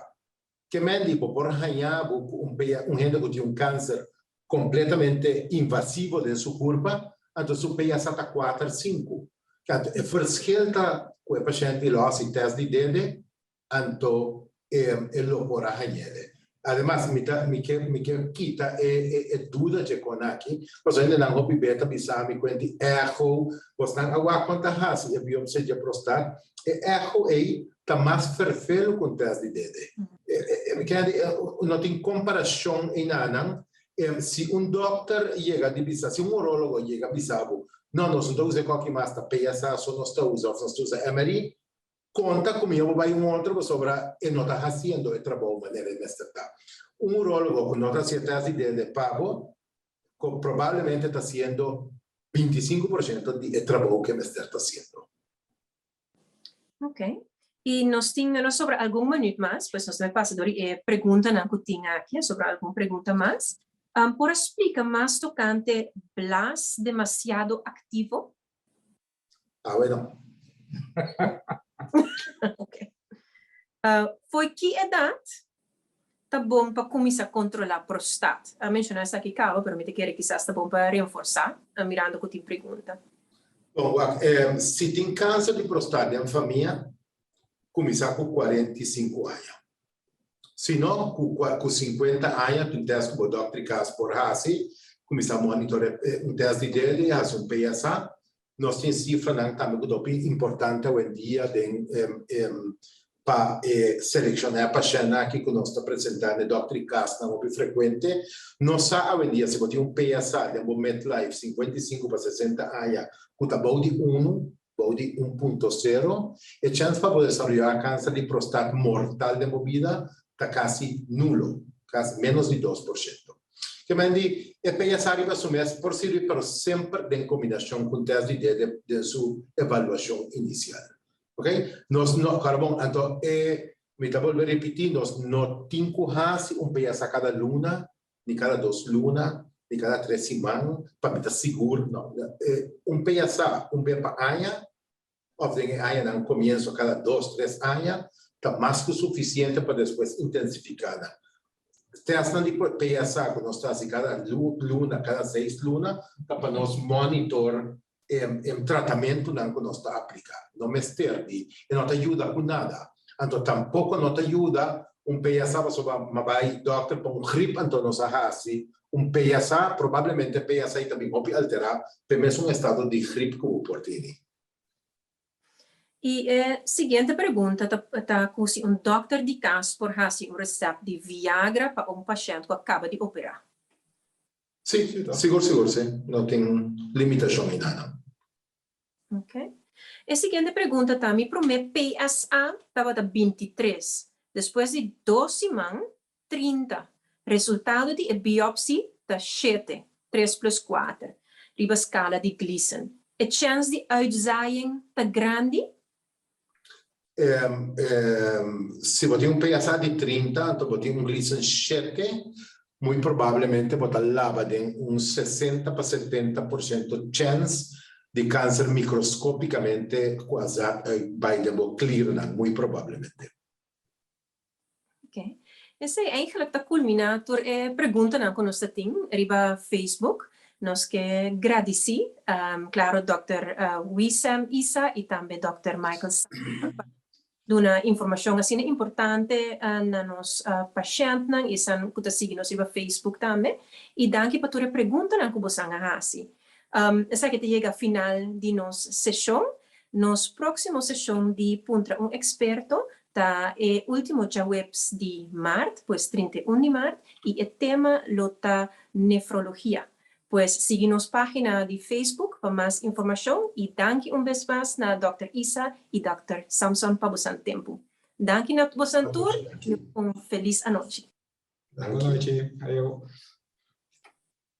Ke men di bo por haña bo ku un pea un hende ku tin un kanser kompletamente invasivo den su kurpa, anto su pea sa ta kuater, sinku. Anto e verschil ta ku e pashènt di lo hasi tèst di dede, anto e lo por a hañ'e. Ademas mi ta mi ke mi ke kita e e e duda dje kon aki, pasobra hendenan hopi be ta bisa mi kuenti echo, bosnan a wak kon ta hasi e biopsia dje prostat, e echo ei ta mas ferfelu ku un tèst di dede. Mi kende di no tin komparashon einanan. Si un dòkter yega di bisa, si un urólogo yega bisa bo, no, nos no ta usa e kòki mas, ta PSA so nos ta usa òf nos ta usa MRI, konta ku mi bo bai un otro pasobra e no ta hasiendo e trabou manera e mester ta. Un urólogo ku no ta hasi e tèst di dede pa bo, ku probablemente ta hasiendo 25% di e trabou ku e mester ta hasiendo. Ok. I nos tin nos sobra algun minuut mas, pues nos ta pasa door e preguntanan ku tin aki, sobra algun pregunta mas. Por a splika mas tokante blas demasiado aktivo? Ah, bueno. Ok. Fo'i ki edat ta bon pa kuminsá kontrolá prostat? A menshoná esaki kaba, pero mi ta kere kisas ta bon pa renforsá, mirando ku tin pregunta. Bon, wak, si tin kanser di prostat den famia, kuminsá ku 45 aña. Si no, ku ku 50 aña tin tèst ku bo dòkter di kas por hasi, kuminsá monitor un tèst di dede i hasi un PSA. Nos tin sifranan tambe ku ta hopi importante awendia den pa e selekshoná e pashèntnan aki ku nos ta presentá na e dòkter di kasnan hopi frekuente. Nos sa awendia si bo tin un PSA den bo midlife 55 pa 60 aña ku ta bou di unu, bou di 1.0, e chèns pa bo desaroyá kanser di prostat mortal den bo bida ta kasi nulo, kasi ménos di 2%. Ke men di, e PSA riba su mes por sirbi pero semper den kombinashon ku un tèst di dede den su evaluashon inisial. Ok? Nos no, kòrda bon, anto e, mi ta bolbe ripití, nos no tin ku hasi un PSA kada luna, ni kada dos luna, ni kada tres siman, pa mi ta sigur, no. E, un PSA un be pa aña, òf den e añanan komienso kada dos, tres aña, ta mas ku sufisiente pa despues intensifiká nan. Tèstnan di PSA ku nos ta hasi kada luna, kada seis luna, ta pa nos monitor e tratamentunan ku nos ta apliká. No mester di, e no ta yuda ku nada. Anto tampoko no ta yuda un PSA pasobra m'a bai dòkter pa un grip anto nos a hasi un PSA, probablemente PSA ta bin hopi alterá p'e mesun estado di grip ku bo por tene. I e siguiente pregunta ta ta ku si un dòkter di kas por hasi un resèpt di Viagra pa un pashènt ku a kaba di operá. Sí, sigur sigur sí. No tin limitashon ei nada. Ok. E siguiente pregunta ta, mi promé PSA tabata 23, despues di dos siman 30. Resultado di e biopsi ta shete, tres plus kuater, riba skala di Gleason. E chèns di uitzaaiing ta grandi? Si bo tin un PSA di 30, anto bo tin un Gleason shete, muy probablemente bo ta laba den un 60 pa 70% chèns di kanser mikroskópikamente ku a zat uit bai den bo kliernan, muy probablemente. Ok. Esei eigenlijk ta kulminá tur e preguntanan ku nos ta tin riba Facebook. Nos ke gradisí, klaro dòkter Wissam Issa i tambe dòkter Michael Sander pa duna informashon asina importante na nos pashèntnan i esnan ku ta sigui nos riba Facebook tambe. I danki pa tur e preguntanan ku bosan a hasi. Esaki ta yega final di nos seshon. Nos próksimo seshon di Puntra un Eksperto ta e último djaweps di mart, pues 31 di mart, i e tema lo ta nefrologia. Pues sigui nos página di Facebook pa mas informashon i danki un bes mas na Dòkter Isa i Dòkter Samson pa bosan tempu. Danki na bosan tur i un felis anochi. Bon nochi. Ayo.